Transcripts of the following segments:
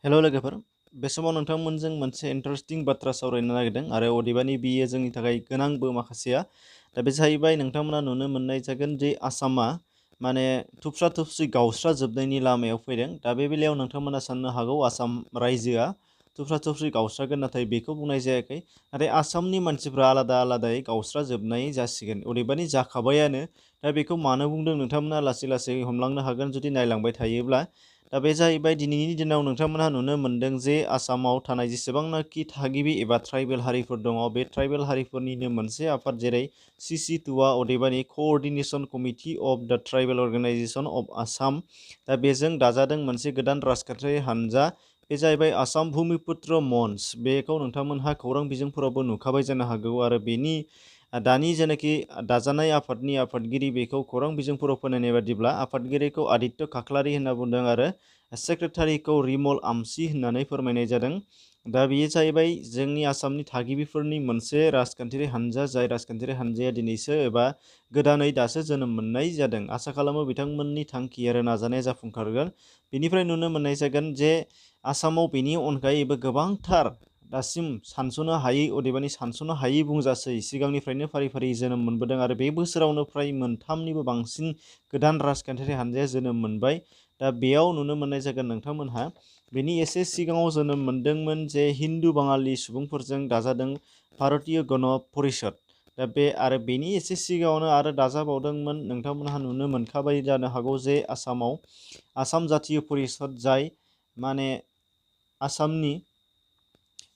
हेल' लोगोफोर, बे समाव नोंथांमोनजों मोनसे इन्टारेस्टिं बाथ्रा सावरायनो नागिरदों आरो अदेबानि बियो जोंनि थाखाय गोनांबो माखासेया। दा बे जाहैबाय नोंथांमोना नुनो मोननाय जागोन जे आसामा माने थुबस्रा थुबस्रि गावस्राजोबनायनि लामायाव फैदों। दा बे बेलायाव नोंथांमोना साननो हागौ आसाम रायजोआ थुबस्रा थुबस्रि गावस्रागोन, नाथाय बेखौ बुंनाय जायाखै। नाथाय आसामनि मानसिफ्रा आलादा आलादायै गावस्राजोबनाय जासिगोन, अदेबानि जाखाबायानो। दा बेखौ मानो बुंदों नोंथांमोना लासै लासै हमलांनो हागोन जुदि नायलांबाय थायोब्ला। दा बे जाहैबाय दिनैनि दिनाव नोंथांमोनहा नुनो मोन्दों जे आसामाव थानाय जेसेबांनाखि थागिबि एबा ट्राइबेल हारिफोर दङ, बे ट्राइबेल हारिफोरनिनो मोनसे आफाद जेरै CC2आ अदेबानि coordination committee of the tribal organization of Assam, दा बेजों दाजादों मोनसे गोदान राजखान्थियारि हानजा। बे जाहैबाय आसाम भुमिपुत्र मन्च। बेखौ नोंथांमोनहा खौरां बिजोंफोरावबो नुखाबाय जानो हागौ आरो बेनि दानि जेनाखि दाजानाय आफादनि आफादगिरि बेखौ खौरां बिजोंफोराव फोरमायनाय बादिब्ला आफादगिरिखौ आदित्य खाख्लारि होनना बुंदों आरो सेक्रेटारिखौ रिमल आमसि होननानै फोरमायनाय जादों। दा बेयो जाहैबाय जोंनि आसामनि थागिबिफोरनि मोनसे राजखान्थियारि हानजा, जाय राजखान्थियारि हानजाया दिनैसो एबा गोदानै दासो जोनोम मोननाय जादों। आसा खालामो बिथांमोननि थांखि आरो नाजानाया जाफुंसारगोन। बेनिफ्राय नुनो मोननाय जागोन जे आसामाव बेनि अनगायैबो गोबांथार दासिम सानस'नो हायै, अदेबानि सानस'नो हायै बुंजासै सिगांनिफ्रायनो फारि फारि जोनोम मोनबोदों आरो बे बोसोरावनो फ्राय मोनथामनिबो बांसिन गोदान राजखान्थियारि हानजाया जोनोम मोनबाय। दा बेयाव नुनो मोननाय जागोन नोंथांमोनहा बेनि एसे सिगाङाव जोनोम मोनदोंमोन जे हिन्दु बाङालि सुबुंफोरजों दाजादों भारतीय गण परिषद। दा बे आरो बेनि एसे सिगाङावनो आरो दाजाबावदोंमोन, नोंथांमोनहा नुनो मोनखाबाय जानो हागौ जे आसामाव आसाम जातीय परिषद, जाय माने आसामनि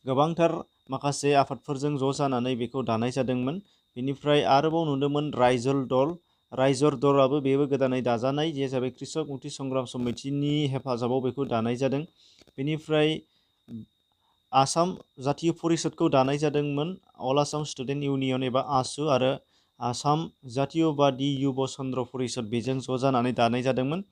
गोबांथार माखासे आफादफोरजों ज' जानानै बेखौ दानाय जादोंमोन। बेनिफ्राय आरोबाव नुदोंमोन रायजल दल। रायजर दलाबो बेबो गोदानै दाजानाय, जे जाबाय कृषक मुक्ति संग्राम समितिनि हेफाजाबाव बेखौ दानाय जादों। बेनिफ्राय आसाम जातीय परिषदखौ दानाय जादोंमोन अल आसाम स्टुडेन्ट इउनियन एबा आसु आरो आसाम जातीयबादी युब चन्द्र परिषद, बेजों ज' जानानै दानाय जादोंमोन।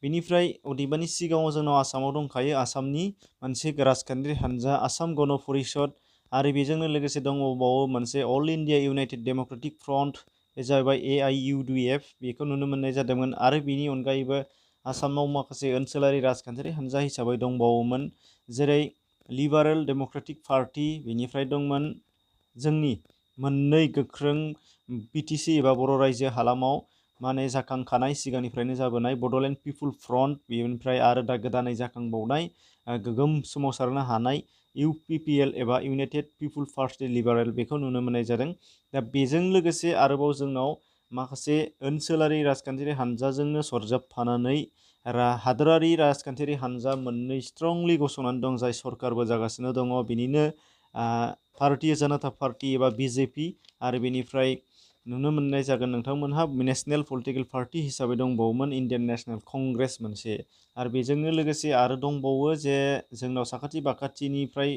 बेनिफ्राय अदेबानि सिगाङाव जोंनाव आसामाव दंखायो आसामनि मोनसे राजखान्थियारि हानजा आसाम गण परिषद, आरो बेजोंनो लोगोसे दंबावो मोनसे All India United Democratic Front, बे जाहैबाय AIUDF, बेखौ नुनो मोननाय जादोंमोन। आरो बेनि अनगायैबो आसामाव माखासे ओनसोलारि राजखान्थियारि हानजा हिसाबै दंबावोमोन, जेरै लिबारेल डेम'क्रेटिक पार्टि। बेनिफ्राय दंमोन जोंनि मोननै गोख्रों BTC एबा बर' रायजो हालामाव माने जाखांखानाय सिगांनिफ्रायनो जाबोनाय बड'लेण्ड पिपुल फ्रन्ट, बेनिफ्राय आरो दा गोदानै जाखांबावनाय गोगोम सोमावसारनो हानाय UPPL एबा इउनाइटेड पिपुल पार्टि लिबारेल, बेखौ नुनो मोननाय जादों। दा बेजों लोगोसे आरोबाव जोंनाव माखासे ओनसोलारि राजखान्थियारि हानजाजोंनो सरजाबफानानै हादोरारि राजखान्थियारि हानजा मोननै स्ट्रंलि गसंनानै दं, जाय सरकारबो जागासिनो दङ। बिनिनो भारतीय जनता पार्टि एबा BJP, आरो बेनिफ्राय नुनो मोननाय जागोन नोंथांमोनहा नेशनेल पलिटिकेल पार्टि हिसाबै दंबावोमोन इण्डियान नेशनेल कंग्रेस मोनसे। आरो बेजोंनो लोगोसे आरो दंबावो जे जोंनाव साखाथि बाखाथिनिफ्राय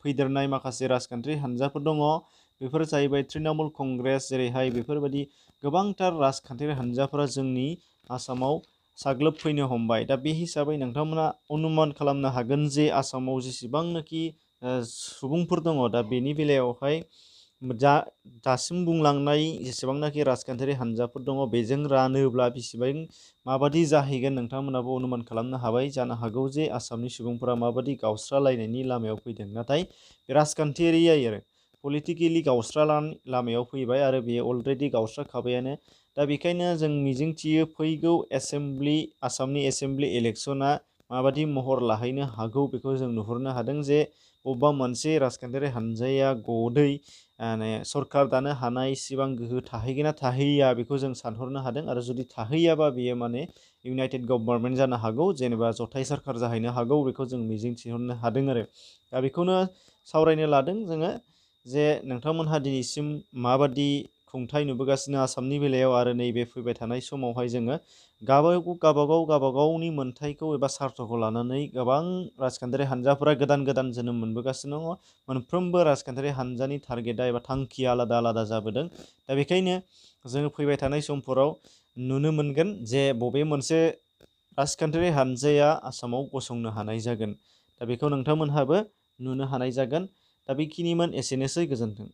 फैदेरनाय माखासे राजखान्थियारि हानजाफोर दङ। बेफोर जाहैबाय तृणमूल कंग्रेस, जेरैहाय बेफोरबायदि गोबांथार राजखान्थियारि हानजाफोरा जोंनि आसामाव साग्लोबफैनो हमबाय। दा बे हिसाबै नोंथांमोना अनुमान खालामनो हागोन जे आसामाव जेसेबांनाखि सुबुंफोर दङ, दा बेनि बेलायावहाय दासिम बुंलांनाय जेसेबांनाखि राजखान्थियारि हानजाफोर दङ, बेजों रानोब्ला बेसेबां माबादि जाहैगोन नोंथांमोनाबो अनुमान खालामनो हाबाय जानो हागौ जे आसामनि सुबुंफोरा माबादि गावस्रालायनायनि लामायाव फैदों। नाथाय बे राजखान्थियारि आरो पलिटिकेलि लामायाव फैबाय आरो बेयो अलरेडि गावस्राखाबायानो। दा बेखायनो जों मिजिंथियो फैगौ आसामनि एसेम्ब्लि इलेक्सना माबादि महर लाहैनो हागौ, बेखौ जों नुहुरनो हादों जे बबेबा मोनसे राजखान्थियारि हानजाया गदै सरकार दानो हानाय सिबां गोहो थाहैगोन ना थाहैया, बेखौ जों सानहरनो हादों। आरो जुदि थाहैयाबा बेयो माने इउनाइटेड गभर्नमेन्ट जानो हागौ, जेनेबा जथाय सरकार जाहैनो हागौ, बेखौ जों मिजिंथिहरनो हादों आरो। दा बेखौनो सावरायनो लादों जोङो जे नोंथांमोनहा दिनैसिम माबादि खुंथाय नुबोगासिनो आसामनि बेलायाव, आरो नैबे फैबाय थानाय समावहाय जोङो गावबागावनि मोन्थायखौ एबा सार्थखौ लानानै गोबां राजखान्थियारि हानजाफोरा गोदान गोदान जोनोम मोनबोगासिनो दङ। मोनफ्रोमबो राजखान्थियारि हानजानि टारगेटआ एबा थांखिया आलादा आलादा जाबोदों। दा बेखायनो जोङो फैबाय थानाय समफोराव नुनो मोनगोन जे बबे मोनसे राजखान्थियारि हानजाया आसामाव गसंनो हानाय जागोन। दा बेखौ नोंथांमोनहाबो नुनो हानाय जागोन। दा बेखिनिमोन, एसेनोसै, गोजोन्थों।